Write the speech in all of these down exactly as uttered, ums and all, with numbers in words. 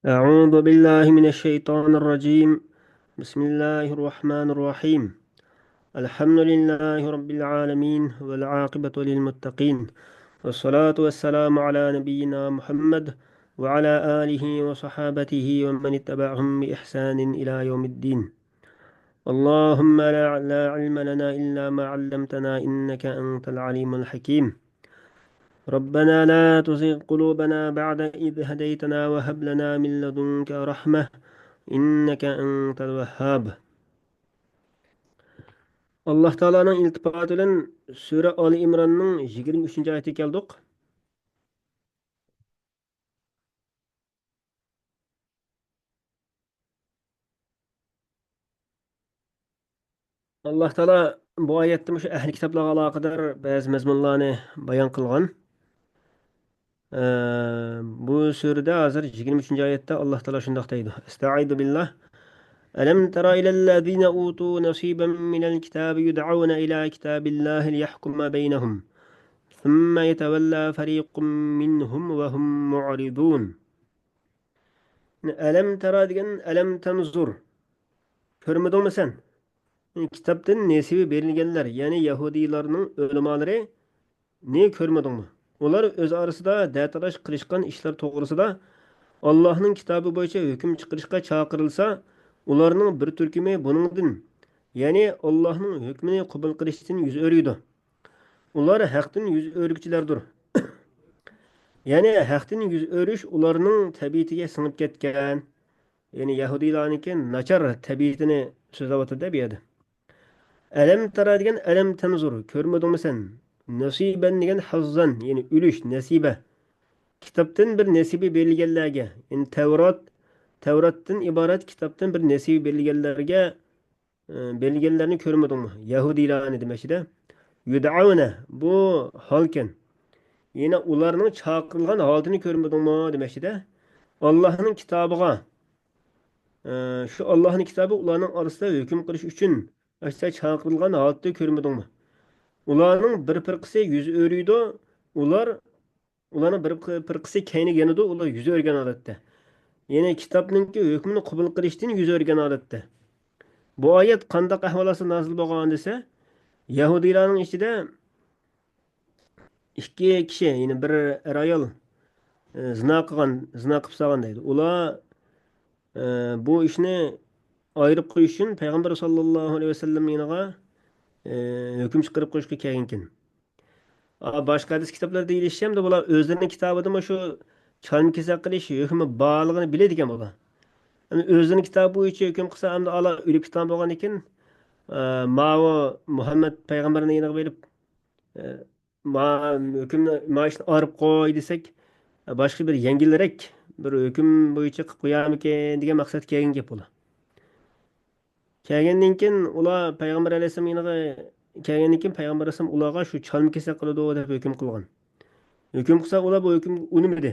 أعوذ بالله من الشيطان الرجيم. بسم الله الرحمن الرحيم. الحمد لله رب العالمين، والعاقبة للمتقين، والصلاة والسلام على نبينا محمد وعلى آله وصحابته ومن اتبعهم بإحسان إلى يوم الدين. اللهم لا، لا علم لنا إلا ما علمتنا إنك أنت العليم الحكيم. ربنا لا تزغ قلوبنا بعد إذ هديتنا وهب لنا من لدنك رحمة إنك أنت الوهاب. ئاللاھ تائالانىڭ ئىلتىپاتى بىلەن سۈرە ئالى ئىمراننىڭ يىگىرمە ئۈچىنچى ئايىتىگە كەلدۇق. ئاللاھ تائالا بۇ ئايەتتە مۇشۇ ئەھلى كىتابلارغا ئالاقىدار بەزى مەزمۇنلارنى بايان قىلغان. ئە، بۇ سۈرىدە ھازىر يىگىرمە ئۈچىنچى ئايەتتە ئاللاھ تائالا شۇنداق دەيدۇ. ئەستەئىزۇ بىللاھ. ألم تر إلى الذين أوتوا نصيبا من الكتاب يدعون إلى كتاب الله ليحكم بينهم ثم يتولى فريق منهم وهم معرضون. ئەلەم تەرا دېگەن، ئەلەم تەنزۇر. كۆرمىدىڭمۇ سەن؟ كىتابتىن نېسىۋى بېرىلگەنلەر، يەنى يەھۇدىيلارنىڭ ئۆلىمالىرىنى كۆرمىدىڭمۇ؟ ئۇلار ئۆز ئارىسىدا دەتالاش قىلىشقان ئىشلار توغرىسىدا ئاللاھنىڭ كىتابى بويىچە ھۆكۈم چىقىرىشقا چاقىرىلسا، ئۇلارنىڭ بىر تۈركۈمى بۇنىڭدىن، يەنى ئاللاھنىڭ ھۆكمىنى قوبۇل قىلىشتىن يۈز ئۆرۈيدۇ. ئۇلار ھەقتىن يۈز ئۆرۈگۈچىلەردۇر. يەنى ھەقتىن يۈز ئۆرۈش ئۇلارنىڭ تەبىئىتىگە سىڭىپ كەتكەن. يەنى يەھۇدىيلارنىڭكى ناچار تەبىئىتىنى سۆزلەۋاتىدۇ بۇ يەردە. ئەلەم تەرا دېگەن ئەلەم تەنزۇر، كۆرمىدىڭمۇ سەن؟ نەسىبەن دېگەن ھەززەن، يەنى ئۈلۈش، نەسىبە. كىتابتىن بىر نەسىبى بېرىلگەنلەرگە، يەنى تەۋرات، تەۋراتتىن ئىبارەت كىتابتىن بىر نەسىبى بېرىلگەنلەرگە، ئى، بېرىلگەنلەرنى كۆرمىدىڭمۇ؟ يەھۇدىيلارنى دېمەكچىدە. يۇدئەۋنە، بۇ ھالكەن. يەنە ئۇلارنىڭ چاقىرىلغان ھالىتىنى كۆرمىدىڭمۇ دېمەكچىدە. ئاللاھنىڭ كىتابىغا، ئى، شۇ ئاللاھنىڭ كىتابى ئۇلارنىڭ ئارىسىدا ھۆكۈم قىلىش ئۈچۈن ئاشۇنداق چاقىرىلغان ھالىتىنى كۆرمىدىڭمۇ؟ ئۇلارنىڭ بىر پىرقىسى يۈز ئۆرۈيدۇ، ئۇلار، ئۇلارنىڭ بىر پىرقىسى كەينىگە يانىدۇ، ئۇلار يۈز ئۆرۈگەن ھالەتتە. يەنى كىتابنىڭكى ھۆكمىنى قوبۇل قىلىشتىن يۈز ئۆرۈگەن ھالەتتە. بۇ ئايەت قانداق ئەھۋال ئاستىدا نازىل بولغان دېسە، يەھۇدىيلارنىڭ ئىچىدە ئىككى كىشى، يەنى بىر ئەر-ئايال، ئى، زىنا قىلغان، زىنا قىلىپ سالغان دەيدۇ. ئۇلار، ئى، بۇ ئىشنى ئايرىپ قويۇش ئۈچۈن پەيغەمبەر ساللاللاھۇ ئەلەيھى ۋەسەللەم يېنىغا، ئى، ھۆكۈم چىقىرىپ قويۇشقا كەلگەنكەن. ئا، باشقا ھەدىس كىتابلىرىدا دېيىلىشىچە، ئەمدى بۇلار ئۆزلىرىنىڭ كىتابىدىمۇ شۇ چالما-كېسەك قىلىش ھۆكمى بارلىقىنى بىلىدىكەن بۇلار. ئەمدى ئۆزلىرىنىڭ كىتابى بويىچە ھۆكۈم قىلسا، ئەمدى ئالا ئۆلۈپ كېتىدىغان بولغاندىكىن، ئە، ماۋۇ مۇھەممەد پەيغەمبەرنىڭ يېنىغا بېرىپ، ئە، ما ھۆكۈمنى، ما ئىشنى ئايرىپ قوي دېسەك، باشقا بىر يەڭگىلرەك بىر ھۆكۈم بويىچە قىلىپ قويارمىكىن دېگەن مەقسەتكە كەلگەن گەپ بۇلار. كەلگەندىن كېيىن ئۇلار پەيغەمبەر ئەلەيھىسسالام يېنىغا كەلگەندىن كېيىن، پەيغەمبەر ئەلەيھىسسالام ئۇلارغا شۇ چالما-كېسەك قىلىدۇ دەپ ھۆكۈم قىلغان. ھۆكۈم قىلسا، ئۇلار بۇ ھۆكۈمگە ئۇنىمىدى.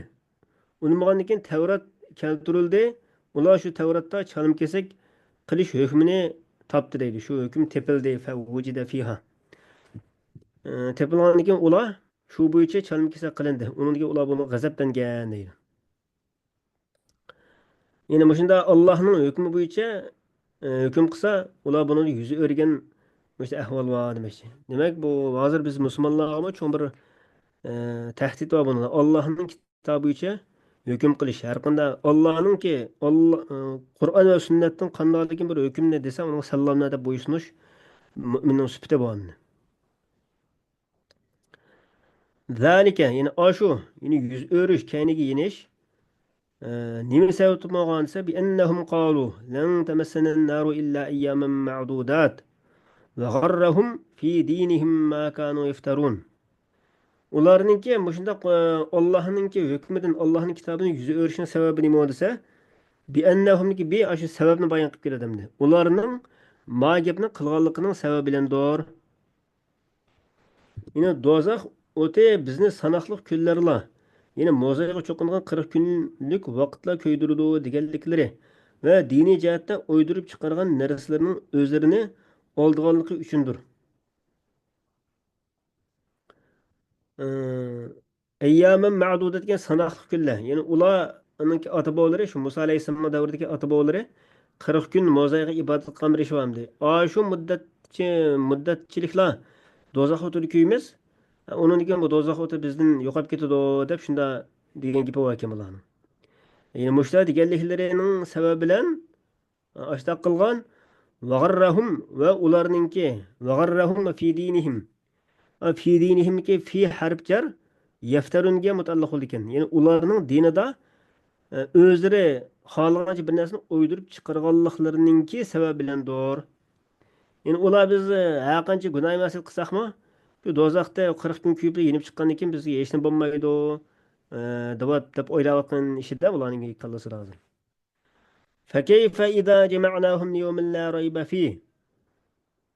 ئۇنىمىغاندىن كېيىن تەۋرات كەلتۈرۈلدى. ئۇلار شۇ تەۋراتتا چالما-كېسەك قىلىش ھۆكمىنى تاپتى دەيدۇ. شۇ ھۆكۈم تېپىلدى، فەۋۇجىدە فىھا. ئى، تېپىلغاندىن كېيىن ئۇلار شۇ بويىچە چالما-كېسەك قىلىندى. ئۇنىڭدىن كېيىن ئۇلار بۇنىڭغا غەزەپلەنگەن دەيدۇ. يەنى مۇشۇنداق ئاللاھنىڭ ھۆكمى بويىچە، ئى، ھۆكۈم قىلسا، ئۇلار بۇنىڭدىن يۈز ئۆرۈگەن مۇشۇ ئەھۋال بار دېمەكچى. دېمەك، بۇ ھازىر بىز مۇسۇلمانلارغىمۇ چوڭ بىر، ئى، تەھدىت بار بۇنىڭدا. ئاللاھنىڭ كىتابى بويىچە ھۆكۈم قىلىش. ھەرقانداق ئاللاھنىڭكى، ئاللا، ئى، قۇرئان ۋە سۈننەتتىن قانداقلىكىن بىر ھۆكۈمنى دېسە، ئۇنىڭغا سەللەملا دەپ بويسۇنۇش مۆمىننىڭ سۈپىتى بۇ. زالىكە، يەنى ئاشۇ، يەنى يۈز ئۆرۈش، كەينىگە يېنىش، ئە، نېمە سەۋەبتىن بولغان دېسە، بىئەننەھۇم قالۇ لەن تەمەسسەنەن نارۇ ئىللا ئەييامەن مەئدۇدات ۋە غەررەھۇم فى دىنىھىم ما كانۇ يەفتەرۇن. ئۇلارنىڭكى مۇشۇنداق، ئە، ئاللاھنىڭكى ھۆكمىدىن، ئاللاھنىڭ كىتابىدىن يۈز ئۆرۈشنىڭ سەۋەبى نېمە دېسە، بىئەننەھۇمنىڭكى بى ئاشۇ سەۋەبنى بايان قىلىپ كېلىدۇ ئەمدى. ئۇلارنىڭ ما گەپنى قىلغانلىقىنىڭ سەۋەبى بىلەندۇر. يەنى دوزاخ ئوتى بىزنى ساناقلىق كۈنلەرلا، يەنى موزايغا چوقۇنغان قىرىق كۈنلۈك ۋاقىتلا كۆيدۈرىدۇ دېگەنلىكلىرى ۋە دىنىي جەھەتتە ئويدۇرۇپ چىقارغان نەرسىلىرىنىڭ ئۆزلىرىنى ئالدىغانلىقى ئۈچۈندۇر. ئەييامەن مەئدۇدات دېگەن ساناقلىق كۈنلەر. يەنى ئۇلار ئۇنىڭكى ئاتا بوۋىلىرى، شۇ مۇسا ئەلەيھىسسالامنىڭ دەۋرىدىكى ئاتا بوۋىلىرى قىرىق كۈن موزايغا ئىبادەت قىلغان بىر ئىشى بار ئىدى. ئاشۇ مۇددەتچى-، مۇددەتچىلىكلا دوزاخ ئوتىدا كۆيىمىز، ئۇنىڭدىن كېيىن بۇ دوزاخ ئوتى بىزدىن يوقاپ كېتىدۇ، دەپ شۇنداق دېگەن گېپى باركەن بۇلارنىڭ. يەنى مۇشۇلار دېگەنلىكلىرىنىڭ سەۋەبى بىلەن ئاشۇنداق قىلغان. ۋەغەررەھۇم ۋە ئۇلارنىڭكى، ۋەغەررەھۇم ۋە فى دىنىھىم. ۋە فى دىنىھىمكى فى ھەرپ جەر يەفتەرۇنگە مۇتەئەللىق بولىدىكەن. يەنى ئۇلارنىڭ دىنىدا، ئە، ئۆزلىرى خالىغانچە بىر نەرسىنى ئويدۇرۇپ چىقارغانلىقلىرىنىڭكى سەۋەبى بىلەندۇر. يەنى ئۇلار بىز، ئە، ھەرقانچە گۇناھ مەسىيەت قىلساقمۇ، شۇ دوزاختا قىرىق كۈن كۆيۈپ يېنىپ چىققاندىن كېيىن بىزگە ھېچنېمە بولمايدۇ، ئە، دەپ، دەپ ئويلاۋاتقان ئىشىدا بۇلارنىڭ كاللىسىدا ھازىر. فكيف إذا جمعناهم ليوم لا ريب فيه.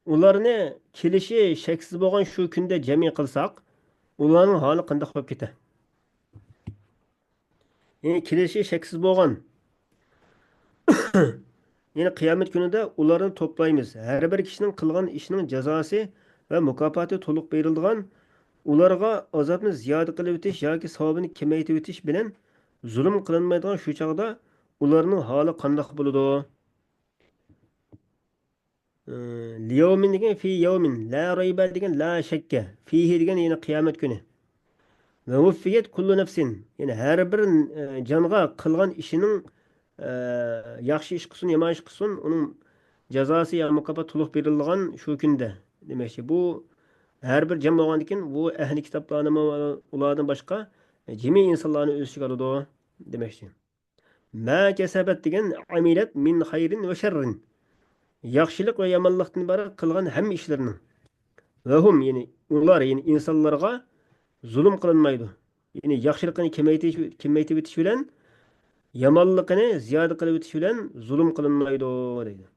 ئۇلارنى كېلىشى شەكسىز بولغان شۇ كۈندە جەمئىي قىلساق، ئۇلارنىڭ ھالى قانداق بولۇپ كېتە؟ يەنى كېلىشى شەكسىز بولغان، يەنى قىيامەت كۈنىدە ئۇلارنى توپلايمىز. ھەر بىر كىشىنىڭ قىلغان ئىشىنىڭ جازاسى ۋە مۇكاپاتى تولۇق بېرىلىدىغان، ئۇلارغا ئازابنى زىيادە قىلىۋېتىش ياكى ساۋابىنى كېمەيتىۋېتىش بىلەن زۇلۇم قىلىنمايدىغان شۇ چاغدا ئۇلارنىڭ ھالى قانداق بولىدۇ؟ ليوم دېگەن في يوم، لا ريب دېگەن لا شك، فيه دېگەن يەنە قىيامەت كۈنى. ووفيت كل نفس، يەنى ھەر بىر، ئە، جانغا قىلغان ئىشىنىڭ، ئە، ياخشى ئىش قىلسۇن، يامان ئىش قىلسۇن، ئۇنىڭ جازاسى يا مۇكاپات تولۇق بېرىلىدىغان شۇ كۈندە دېمەكچى. بۇ ھەر بىر جان بولغاندىن كېيىن بۇ ئەھلى كىتابلارنىمۇ، ئۇلاردىن باشقا جىمى ئىنسانلارنى ئۆز ئىچىگە ئالىدۇ دېمەكچى. ما كسبت دېگەن عملت من خير وشر، ياخشىلىق ۋە يامانلىقتىن ئىبارەت قىلغان ھەممە ئىشلىرىنىڭ. وهم، يەنى ئۇلار، يەنى ئىنسانلارغا زۇلۇم قىلىنمايدۇ. يەنى ياخشىلىقىنى كېمەيتىش-، كېمەيتىۋېتىش بىلەن يامانلىقىنى زىيادە قىلىۋېتىش بىلەن زۇلۇم قىلىنمايدۇ دەيدۇ.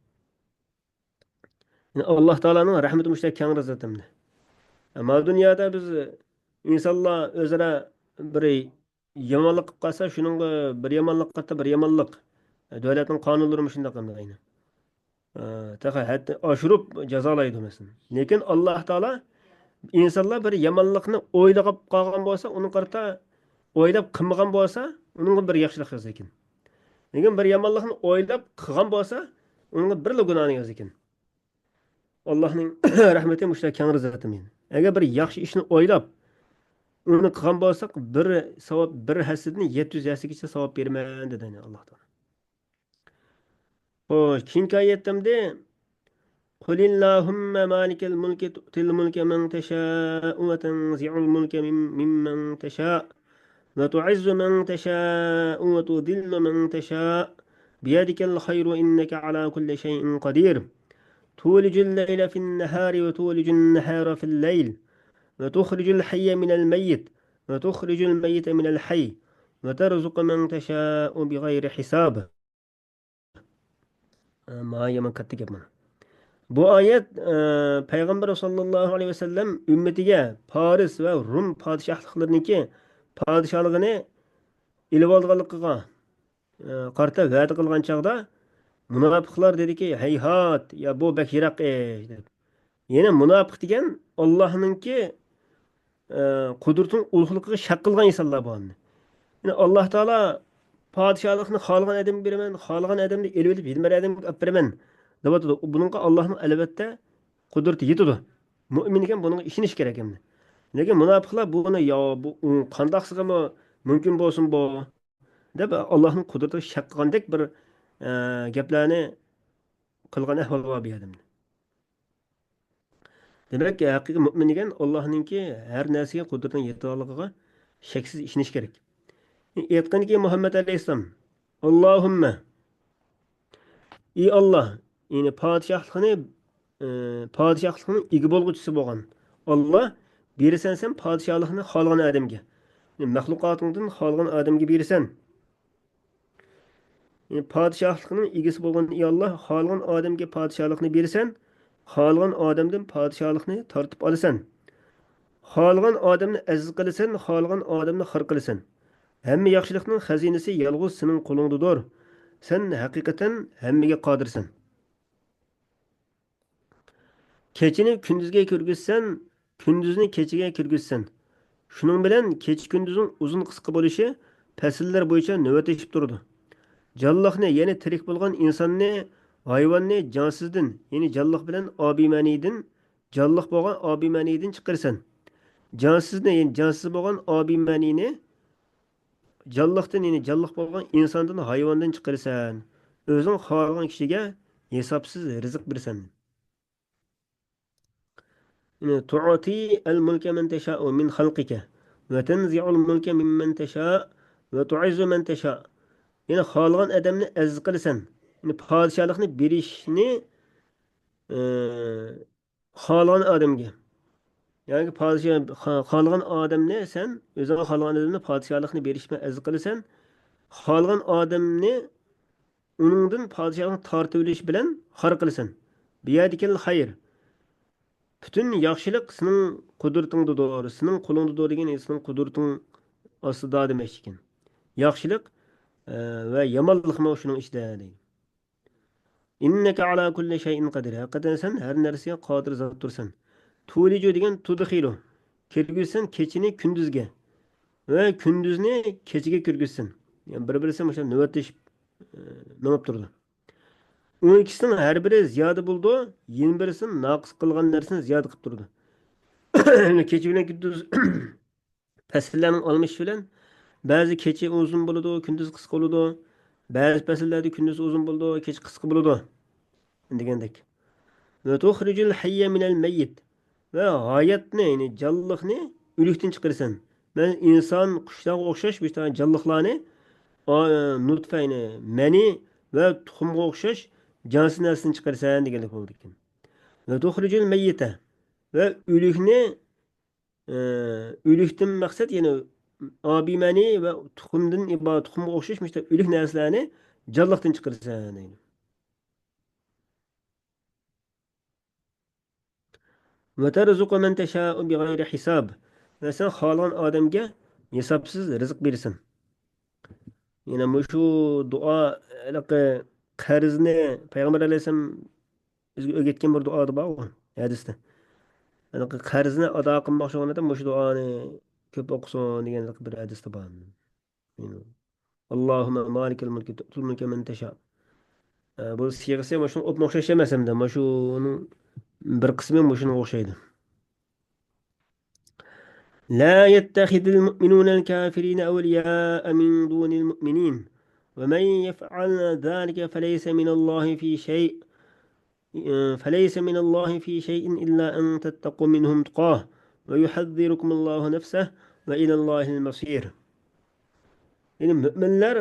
يەنى ئاللاھ تائالانىڭ رەھمىتى مۇشۇنداق كەڭرى زات ئەمدى. ئەمما دۇنيادا بىز ئىنسانلار ئۆزئارا بىر يامانلىق قىلىپ قالسا، شۇنىڭغا بىر يامانلىق قاتتا بىر يامانلىق. دۆلەتنىڭ قانۇنلىرى مۇشۇنداق ئەمدى ئەينى. ئە، تېخى ھەددىنى ئاشۇرۇپ جازالايدۇ مەسىلەن. لېكىن ئاللاھ تائالا ئىنسانلار بىر يامانلىقنى ئويلاپ قالغان بولسا، ئۇنى قارىتا ئويلاپ قىلمىغان بولسا، ئۇنىڭغا بىر ياخشىلىق يازىدىكەن. لېكىن بىر يامانلىقنى ئويلاپ قىلغان بولسا، ئۇنىڭغا بىرلا گۇناھنى يازىدىكەن. ئاللاھنىڭ رەھمىتى مۇشۇنداق كەڭرى زات ئەمدى. ئەگەر بىر ياخشى ئىشنى ئويلاپ، ئۇنى قىلغان بولساق، بىر ساۋاب، بىر ھەسسىدىن يەتتە يۈز ھەسسىگىچە ساۋاب بېرىمەن، دېدى ئاللاھ تائالا. خوش، كېيىنكى ئايەتتە ئەمدى، قل اللهم مالك الملك تؤتي الملك من تشاء وتنزع الملك من-، ممن تشاء وتعز من تشاء وتذل من تشاء بيدك الخير إنك على كل شيء قدير. تولج الليل في النهار وتولج النهار في الليل وتخرج الحي من الميت وتخرج الميت من الحي وترزق من تشاء بغير حساب. ئە، ماڭا يامان كاتتا گەپ مانا. بۇ ئايەت، ئە، پەيغەمبەر ساللاللاھۇ ئەلەيھى ۋەسەللەم ئۈممىتىگە پارس ۋە روم پادىشاھلىقلىرىنىڭكى پادىشاھلىقىنى ئېلىۋالىدىغانلىقىغا، ئە، قارىتا ۋەدە قىلغان چاغدا مۇناپىقلار دېدىكى، ھەيھات، يا بۇ بەك يىراق ئىش، دەپ. يەنى مۇناپىق دېگەن ئاللاھنىڭكى، ئە، قۇدرىتىنىڭ ئۇلۇغلۇقىغا شەك قىلغان ئىنسانلار بۇ ئەمدى. يەنى ئاللاھ تائالا پادىشاھلىقنى خالىغان ئادەمگە بېرىمەن، خالىغان ئادەمنى ئېلىۋېلىپ يەنە بىر ئادەمگە ئەپ بېرىمەن دەۋاتىدۇ. بۇنىڭغا ئاللاھنىڭ ئەلۋەتتە قۇدرىتى يېتىدۇ. مۇئمىن ئىكەن بۇنىڭغا ئىشىنىش كېرەك ئەمدى. لېكىن مۇناپىقلار بۇنى، يا، بۇ، ئۇ قانداقسىغىمۇ مۇمكىن بولسۇن بۇ، دەپ ئاللاھنىڭ قۇدرىتىغا شەك قىلغاندەك بىر، ئە، گەپلەرنى قىلغان ئەھۋال بار بۇ يەردە. دېمەك، ھەقىقىي مۇئمىن دېگەن ئاللاھنىڭكى ھەر نەرسىگە قۇدرىتىنىڭ يېتىدىغانلىقىغا شەكسىز ئىشىنىش كېرەك. ئېيتقىنكى مۇھەممەد ئەلەيھىسسالام، ئاللاھۇممە، ئى ئاللاھ، يەنى پادىشاھلىقنى، ئى، پادىشاھلىقنىڭ ئىگە بولغۇچىسى بولغان ئاللاھ، بېرىسەن سەن پادىشاھلىقنى خالىغان ئادەمگە. يەنى مەخلۇقاتىڭدىن خالىغان ئادەمگە بېرىسەن. يەنى پادىشاھلىقنىڭ ئىگىسى بولغان ئى ئاللاھ، خالىغان ئادەمگە پادىشاھلىقنى بېرىسەن، خالىغان ئادەمدىن پادىشاھلىقنى تارتىپ ئالىسەن. خالىغان ئادەمنى ئەزىز قىلىسەن، خالىغان ئادەمنى خار قىلىسەن. ھەممە ياخشىلىقنىڭ خەزىنىسى يالغۇز سېنىڭ قولۇڭدىدۇر. سەن ھەقىقەتەن ھەممىگە قادىرسەن. كېچىنى كۈندۈزگە كىرگۈزىسەن، كۈندۈزنى كېچىگە كىرگۈزىسەن. شۇنىڭ بىلەن كېچە-كۈندۈزنىڭ ئۇزۇن-قىسقا بولۇشى پەسىللەر بويىچە نۆۋەتلىشىپ تۇرىدۇ. جانلىقنى، يەنى تىرىك بولغان ئىنساننى، ھايۋاننى جانسىزدىن، يەنى جانلىق بىلەن ئابىمەنىدىن، جانلىق بولغان ئابىمەنىدىن چىقىرىسەن. جانسىزنى، يەنى جانسىز بولغان ئابىمەنىنى جانلىقتىن، يەنى جانلىق بولغان ئىنساندىن، ھايۋاندىن چىقىرىسەن. ئۆزۈڭ خالىغان كىشىگە ھېسابسىز رىزىق بېرىسەن. يەنى، تۇئتى ئەل مۇلكە مەن تەشائۇ مىن خەلقىكە ۋە تەنزىئۇل مۇلكە مىممەن تەشاء ۋە تۇئىززۇ مەن تەشاء. يەنى خالىغان ئادەمنى ئەزىز قىلىسەن. يەنى پادىشاھلىقنى بېرىشنى، ئى، خالىغان ئادەمگە. يەنى پادىشاھ، خا-، خالىغان ئادەمنى سەن، ئۆزۈڭگە خالىغان ئادەمنى پادىشاھلىقنى بېرىش بىلەن ئەزىز قىلىسەن. خالىغان ئادەمنى ئۇنىڭدىن پادىشاھلىقنى تارتىۋېلىش بىلەن خار قىلىسەن. بىيەدىكەل خەير. پۈتۈن ياخشىلىق سېنىڭ قۇدرىتىڭدىدۇر، سېنىڭ قولۇڭدىدۇر دېگەن سېنىڭ قۇدرىتىڭ ئاستىدا دېمەكچى ئىكەن. ياخشىلىق، ئە، ۋە يامانلىقمۇ شۇنىڭ ئىچىدە دەيدۇ. ئىننەكە ئالا كۇللى شەيئىن قەدىر. ھەقىقەتەن سەن ھەر نەرسىگە قادىر زاتتۇرسەن. تۇلىجۇ دېگەن تۇدخىلۇ. كىرگۈزسەن كېچىنى كۈندۈزگە. ۋە كۈندۈزنى كېچىگە كىرگۈزسەن. يەنى بىر-بىرسى مۇشۇ نۆۋەتلىشىپ، ئە، مېڭىپ تۇرىدۇ. ئۇ ئىككىسىنىڭ ھەر بىرى زىيادە بولىدۇ، يەنە بىرىسى ناقىس قىلغان نەرسىنى زىيادە قىلىپ تۇرىدۇ. كېچە بىلەن كۈندۈز پەسىللەرنىڭ ئالمىشىشى بىلەن بەزى كېچە ئۇزۇن بولىدۇ، كۈندۈز قىسقا بولىدۇ. بەزى پەسىللەردە كۈندۈز ئۇزۇن بولىدۇ، كېچە قىسقا بولىدۇ دېگەندەك. ۋە تۇخرىجۇل ھەييە مىنەل مەييىت. ۋە ھاياتنى، يەنى جانلىقنى ئۆلۈكتىن چىقىرىسەن. مەن ئىنسان، قۇشلارغا ئوخشاش بىر تانە جانلىقلارنى، ئا، نۇتفە، يەنى مەنى ۋە تۇخۇمغا ئوخشاش جانسىز نەرسىدىن چىقىرىسەن دېگەنلىك بولىدىكەن. ۋە تۇخرىجۇل مەييىتە. ۋە ئۆلۈكنى، ئە، ئۆلۈكتىن مەقسەت، يەنى ئابىمەنى ۋە تۇخۇمدىن ئىبارەت، تۇخۇمغا ئوخشاش مۇشۇنداق ئۆلۈك نەرسىلەرنى جانلىقتىن چىقىرىسەن دەيدۇ. ۋە تەرزۇقۇ مەن تەشائۇ بىغەيرى ھىساب. ۋە سەن خالىغان ئادەمگە ھېسابسىز رىزىق بېرىسەن. يەنە مۇشۇ دۇئا، ھېلىقى قەرزنى، پەيغەمبەر ئەلەيھىسسالام بىزگە ئۆگەتكەن بىر دۇئا بارغۇ، ھەدىستە. ھېلىقى قەرزنى ئادا قىلماقچى بولغان ئادەم مۇشۇ دۇئانى كۆپ ئوقۇسۇن دېگەن بىر ھەدىستە بار. ئاللاھۇممە مالىكەل مۇلكى تۇئتىل مۇلكە مەن تەشا. ئە، بۇ سىيغىسى مۇشۇنىڭ ئوپمۇ ئوخشاش ئەمەس ھەمدە مۇشۇنىڭ بىر قىسمى مۇشۇنىڭغا ئوخشايدۇ. لا يتخذ المؤمنون الكافرين أولياء من دون المؤمنين ومن يفعل ذلك فليس من الله في شيء فليس من الله في شيء إلا أن تتقوا منهم تقاة ويحذركم الله نفسه وإلى الله المصير. يەنى مۆمىنلەر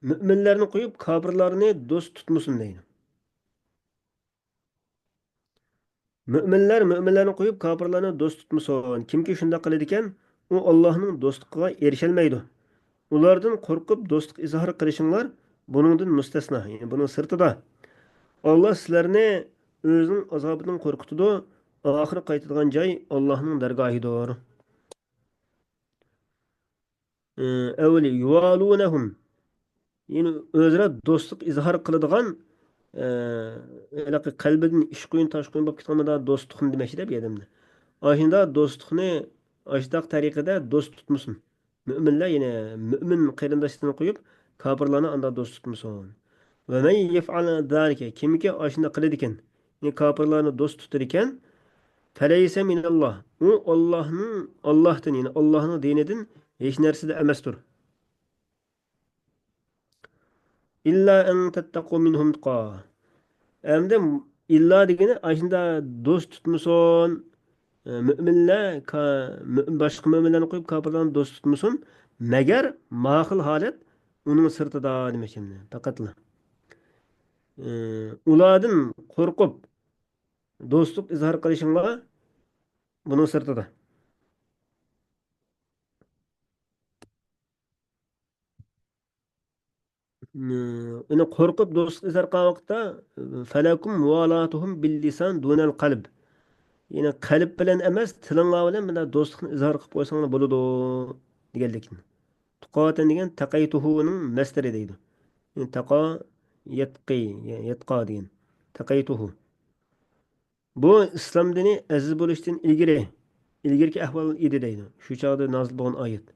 مۆمىنلەرنى قويۇپ كاپىرلارنى دوست تۇتمىسۇن دەيدۇ. مۆمىنلەر مۆمىنلەرنى قويۇپ كاپىرلارنى دوست تۇتمىسۇن. كىمكى شۇنداق قىلىدىكەن، ئۇ ئاللاھنىڭ دوستلۇقىغا ئېرىشەلمەيدۇ. ئۇلاردىن قورقۇپ دوستلۇق ئىزھار قىلىشىڭلار بۇنىڭدىن مۇستەسنا، يەنى بۇنىڭ سىرتىدا. ئاللا سىلەرنى ئۆزىنىڭ ئازابىدىن قورقۇتىدۇ. ئاخىرى قايتىدىغان جاي ئاللاھنىڭ دەرگاھىدۇر. ئەۋلى يۇۋالۇنەھۇم. يەنى ئۆزئارا دوستلۇق ئىزھار قىلىدىغان، ئە، ھېلىقى قەلبىدىن ئىشقۇيۇن، تاشقۇيۇن بولۇپ كېتىدىغان مۇنداق دوستلۇقنى دېمەكچىدە بۇ يەردە. ئاشۇنداق دوستلۇقنى، ئاشۇنداق تەرىقىدە دوست تۇتمىسۇن. مۆمىنلەر، يەنى مۆمىن قېرىنداشلىرىنى قويۇپ، كاپىرلارنى ئانداق دوست تۇتمىسۇن. ۋە مەن يەفئەل زالىكە، كىمكى ئاشۇنداق قىلىدىكەن، يەنى كاپىرلارنى دوست تۇتىدىكەن، فەلەيسە مىنەللاھ، ئۇ ئاللاھنىڭ، ئاللاھتىن، يەنى ئاللاھنىڭ دىنىدىن ھېچ نەرسىدە ئەمەستۇر. ئىللا ئەن تەتتەقۇ مىنھۇم تۇقا. ئەمدى ئىللا دېگىنى ئاشۇنداق دوست تۇتمىسۇن. ئە، مۆمىنلەر، كا-، مۆ-، باشقا مۆمىنلەرنى قويۇپ كاپىرلارنى دوست تۇتمىسۇن. مەگەر ماخىل ھالەت ئۇنىڭ سىرتىدا دېمەكچى ئەمدى. پەقەتلا. ئە، ئۇلاردىن قورقۇپ دوستلۇق ئىزھار قىلىشىڭلار بۇنىڭ سىرتىدا. ئۇنى قورقۇپ دوستلۇق ئىزھار قىلغان ۋاقىتتا، فەلەكۇم مۇۋالاتۇھۇم بىل لىسان دۇنەل قەلب. يەنى قەلب بىلەن ئەمەس، تىلىڭلار بىلەن مۇنداق دوستلۇقنى ئىزھار قىلىپ قويساڭلار بولىدۇ، دېگەنلىكىن. تۇقاتەن دېگەن تەقەيتۇھۇنىڭ مەسدىرى دەيدۇ. يەنى تەقا يەتقى، يەتقا دېگەن. تەقەيتۇھۇ. بۇ ئىسلام دىنى ئەزىز بولۇشتىن ئىلگىرى، ئىلگىرىكى ئەھۋال ئىدى دەيدۇ. شۇ چاغدا نازىل بولغان ئايەت.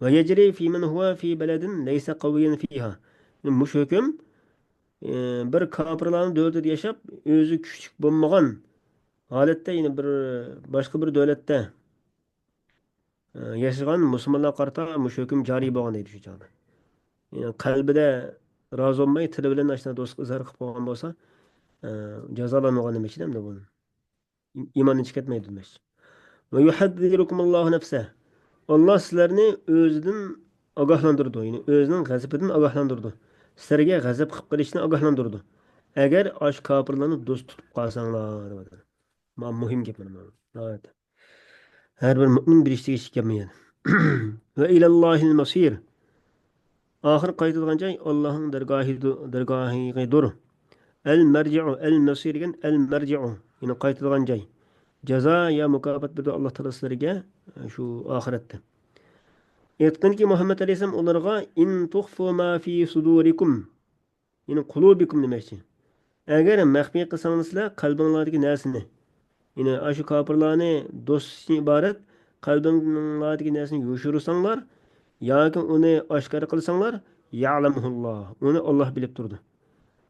ويجري في من هو في بلد ليس قويا فيها. مۇشۇ ھۆكۈم، ئى، بىر كاپىرلارنىڭ دۆلىتىدە ياشاپ، ئۆزى كۈچلۈك بولمىغان ھالەتتە، يەنە بىر، باشقا بىر دۆلەتتە، ئى، ياشىغان مۇسۇلمانلارغا قارىتا مۇشۇ ھۆكۈم جارىي بولغان دەيدۇ شۇ چاغدا. يەنى قەلبىدە رازى بولماي، تىلى بىلەن ئاشۇنداق دوستلۇق ئىزھار قىلىپ قويغان بولسا، ئى، جازالانمىغان دېمەكچىدە ئەمدى بۇ. ئىماندىن چىقىۋەتمەيدۇ دېمەكچى. ويحذركم الله نفسه. ئاللا سىلەرنى ئۆزىدىن ئاگاھلاندۇرىدۇ، يەنى ئۆزىنىڭ غەزىپىدىن ئاگاھلاندۇرىدۇ. سىلەرگە غەزەپ قىلىپ قېلىشتىن ئاگاھلاندۇرىدۇ. ئەگەر ئاشۇ كاپىرلارنى دوست تۇتۇپ قالساڭلار، دەپ ئاتىدۇ. مانا مۇھىم گەپ مانا بۇ. ناھايىتى. ھەر بىر مۆمىن بىر ئىشتىگە ئىشىك گەپمىگەن. وإلى الله المصير. ئاخىر قايتىدىغان جاي ئاللاھنىڭ دەرگاھىدۇ-، دەرگاھىغىدۇر. المرجع، المصير دېگەن المرجع، يەنى قايتىدىغان جاي. جازا يا مۇكاپات بېرىدۇ ئاللا تائالا سىلەرگە شۇ ئاخىرەتتە. ئېيتقىنكى مۇھەممەد ئەلەيھىسسالام ئۇلارغا، إن تخفوا ما في صدوركم، يەنى قلوبكم دېمەكچى. ئەگەر مەخپىي قىلساڭلار سىلەر قەلبىڭلاردىكى نەرسىنى، يەنى ئاشۇ كاپىرلارنى دوستىدىن ئىبارەت قەلبىڭلاردىكى نەرسىنى يوشۇرساڭلار ياكى ئۇنى ئاشكارا قىلساڭلار، يەلەمھۇللا، ئۇنى ئاللا بىلىپ تۇرىدۇ.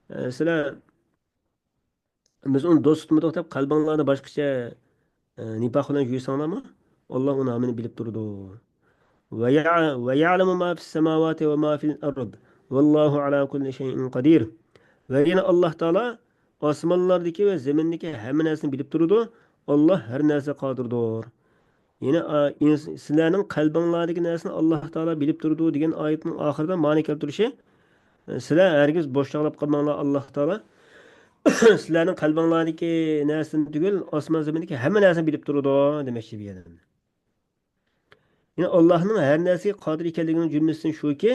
ئە، سىلەر بىز ئۇنى دوست تۇتمىدۇق دەپ قەلبىڭلارنى باشقىچە، ئە، نىپاق بىلەن يۇيساڭلارمۇ، ئاللا ئۇنى ھەممىنى بىلىپ تۇرىدۇ. ويع-، ويعلم ما في السماوات وما في الأرض والله على كل شيء قدير. ۋە يەنە ئاللا تائالا ئاسمانلاردىكى ۋە زېمىندىكى ھەممە نەرسىنى بىلىپ تۇرىدۇ. ئاللا ھەر نەرسىگە قادىردۇر. يەنە، ئا، ئىنس-، سىلەرنىڭ قەلبىڭلاردىكى نەرسىنى ئاللا تائالا بىلىپ تۇرىدۇ دېگەن ئايەتنىڭ ئاخىرىدا مەنە كەلتۈرۈشى، سىلەر ھەرگىز بوش چاغلاپ قالماڭلار، ئاللا تائالا سىلەرنىڭ قەلبىڭلاردىكى نەرسىنى تۈگۈل، ئاسمان زېمىندىكى ھەممە نەرسىنى بىلىپ تۇرىدۇ دېمەكچى بۇ يەردە. يەنى ئاللانىڭ ھەر نەرسىگە قادىر ئىكەنلىكىنىڭ جۈملىسىدىن شۇكى،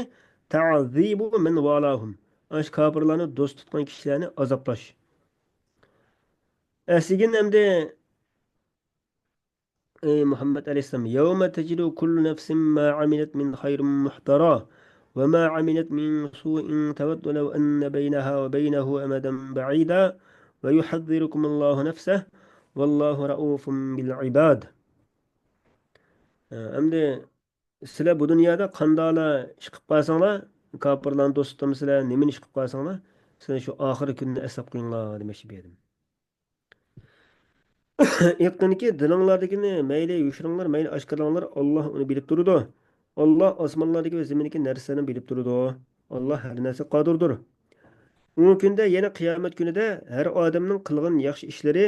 تەزىبۇ مەن ۋالاھۇم، ئاشۇ كاپىرلارنى دوست تۇتقان كىشىلەرنى ئازابلاش. ئەسلىگىن ئەمدى، ئەي مۇھەممەد ئەلەيھىسسالام، يوم تجد كل نفس ما عملت من خير محضرا وما عملت من سوء تود لو أن بينها وبينه أمدا بعيدا ويحذركم الله نفسه والله رءوف بالعباد. ئەمدى سىلەر بۇ دۇنيادا قانداقلا ئىش قىلىپ قالساڭلار، كاپىرلارنى دوست تۇتامسىلەر، نېمىنى ئىش قىلىپ قالساڭلار، سىلەر شۇ ئاخىرقى كۈننى ئەسلەپ قويۇڭلار دېمەكچى بۇ يەردە. ئېيتقىنكى، دىلىڭلاردىكىنى مەيلى يوشۇرۇڭلار، مەيلى ئاشكارىلاڭلار، ئاللا ئۇنى بىلىپ تۇرىدۇ. ئاللا ئاسمانلاردىكى ۋە زېمىندىكى نەرسىلەرنى بىلىپ تۇرىدۇ. ئاللا ھەر نەرسىگە قادىردۇر. ئۇ كۈندە، يەنى قىيامەت كۈنىدە ھەر ئادەمنىڭ قىلغان ياخشى ئىشلىرى،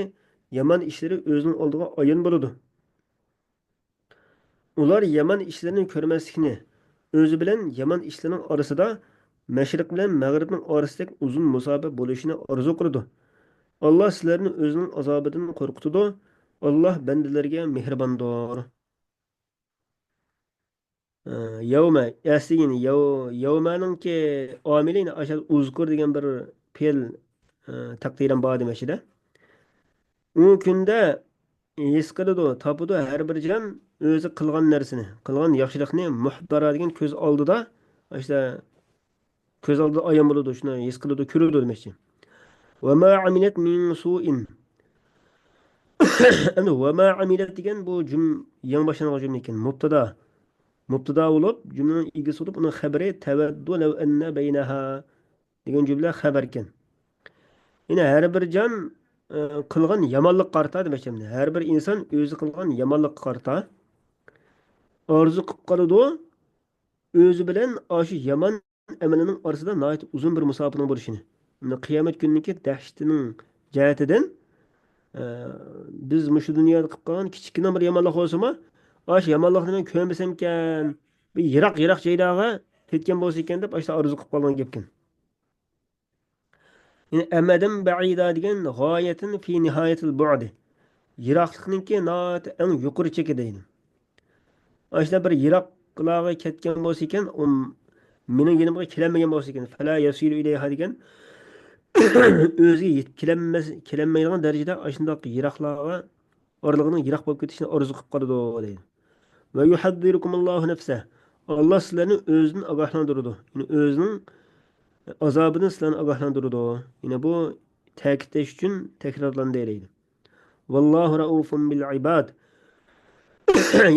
يامان ئىشلىرى ئۆزىنىڭ ئالدىغا ئايان بولىدۇ. ئۇلار يامان ئىشلىرىنى كۆرمەسلىكنى، ئۆزى بىلەن يامان ئىشلىرىنىڭ ئارىسىدا مەشرىق بىلەن مەغرىبنىڭ ئارىسىدەك ئۇزۇن مۇساپە بولۇشىنى ئارزۇ قىلىدۇ. ئاللا سىلەرنى ئۆزىنىڭ ئازابىدىن قورقۇتىدۇ. ئاللا بەندىلىرىگە مېھرىباندۇر. ئە، يەۋمە، ئەسلىگىنى يەۋ-، يەۋمەنىڭكى ئامىلى يەنە ئاشۇ ئۇزكۇر دېگەن بىر پېئىل، ئە، تەقدىرەن بار دېمەكچىدە. ئۇ كۈندە ھېس قىلىدۇ، تاپىدۇ ھەر بىر جان ئۆزى قىلغان نەرسىنى، قىلغان ياخشىلىقنى مۇھدارا دېگەن كۆز ئالدىدا، ئاشۇ كۆز ئالدىدا ئايان بولىدۇ، شۇنى ھېس قىلىدۇ، كۆرىدۇ دېمەكچى. ۋە ما ئەمىلەت مىن سۇئىن. ئەمدى ۋە ما ئەمىلەت دېگەن بۇ جۈم-، يېڭى باشلانغان جۈملە ئىكەن. مۇبتادا. مۇبتادا بولۇپ، جۈملىنىڭ ئىگىسى بولۇپ، ئۇنىڭ خەبىرى تەۋەددۇ لەۋ ئەننە بەينەھا دېگەن جۈملە خەۋەركەن. يەنى ھەر بىر جان، ئە، قىلغان يامانلىققا قارىتا دېمەكچى. ھەر بىر ئىنسان ئۆزى قىلغان يامانلىققا قارىتا ئارزۇ قىلىپ قالىدۇ. ئۆزى بىلەن ئاشۇ يامان ئەمىلىنىڭ ئارىسىدا ناھايىتى ئۇزۇن بىر مۇساپىنىڭ بولۇشىنى. مانا قىيامەت كۈنىنىڭكى دەھشىتىنىڭ جەھىتىدىن، ئە، بىز مۇشۇ دۇنيادا قىلىپ قالغان كىچىككىنە بىر يامانلىق بولسىمۇ، ئاشۇ يامانلىقنى مەن كۆرمىسەمكەن، بىر يىراق، يىراق جايلارغا كەتكەن بولسا ئىكەن دەپ، ئاشۇنداق ئارزۇ قىلىپ قالغان گەپكەن. يەنى ئەمەدەن بەئىدا دېگەن غايەتەن فى نىھايەتىل بۇئدى. يىراقلىقنىڭكى ناھايىتى ئەڭ يۇقىرى چېكى دەيدۇ. ئاشۇنداق بىر يىراقلارغا كەتكەن بولسا ئىكەن، ئۇ مېنىڭ يېنىمغا كېلەلمىگەن بولسا ئىكەن، فەلا يەسىلۇ ئىلەيھا دېگەن ئۆزىگە يېتىپ كېلەلمەس-، كېلەلمەيدىغان دەرىجىدە ئاشۇنداق يىراقلارغا ئارىلىقىنىڭ يىراق بولۇپ كېتىشىنى ئارزۇ قىلىپ قالىدۇ دەيدۇ. ۋە يۇھەززىرۇكۇمۇللاھۇ نەفسەھ. ئاللا سىلەرنى ئۆزىدىن ئاگاھلاندۇرىدۇ. يەنى ئۆزىنىڭ ئازابىدىن سىلەرنى ئاگاھلاندۇرىدۇ. يەنە بۇ تەكىتلەش ئۈچۈن تەكرارلاندى دەيدۇ. ۋاللاھۇ رەئۇفۇم بىل ئىباد.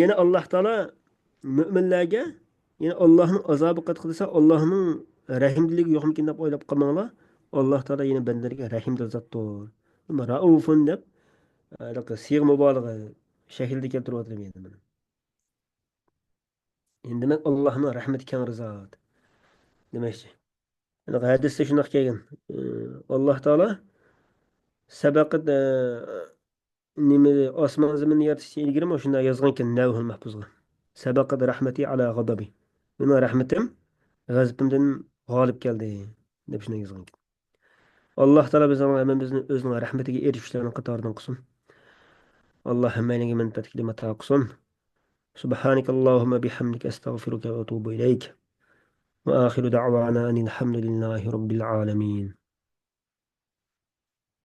يەنە ئاللا تائالا مۆمىنلەرگە يەنى ئاللاھنىڭ ئازابى قاتتىق دېسە، ئاللاھنىڭ رەھىمدىلىكى يوقمىكىن دەپ ئويلاپ قالماڭلار. ئاللاھ تائالا يەنە بەندىلىرىگە رەھىمدىل زاتتۇر. ئەمما رەئۇفۇن دەپ، ھېلىقى سىيغە مۇبالىغە شەكلىدە كەلتۈرۈۋاتىمەن يەنە مانا. يەنى دېمەك، ئاللاھنىڭ رەھمىتى كەڭرى زات دېمەكچى. يەنى ھەدىستە شۇنداق كەلگەن. ئى، ئاللاھ تائالا سەبەقە، ئى، نېمە، ئاسمان زېمىننى يارىتىشتىن ئىلگىرىمۇ شۇنداق يازغانكەن لەۋھۇل مەھپۇزغا. سەبەقەت رەھمەتى ئەلا غەزەبى. مېنىڭ رەھمىتىم غەزىپىمدىن غالىب كەلدى، دەپ شۇنداق يازغانكەن. ئاللاھ تائالا بىزنىڭ ھەممىمىزنى ئۆزىنىڭ رەھمىتىگە ئېرىشكۈچىلەرنىڭ قاتارىدىن قىلسۇن. ئاللاھ ھەممەيلەنگە مەنپەئەتلىك ئىلىم ئاتا قىلسۇن. سبحانك اللهم بحمدك أستغفرك وأتوب إليك. وآخر دعوانا أن الحمد لله رب العالمين.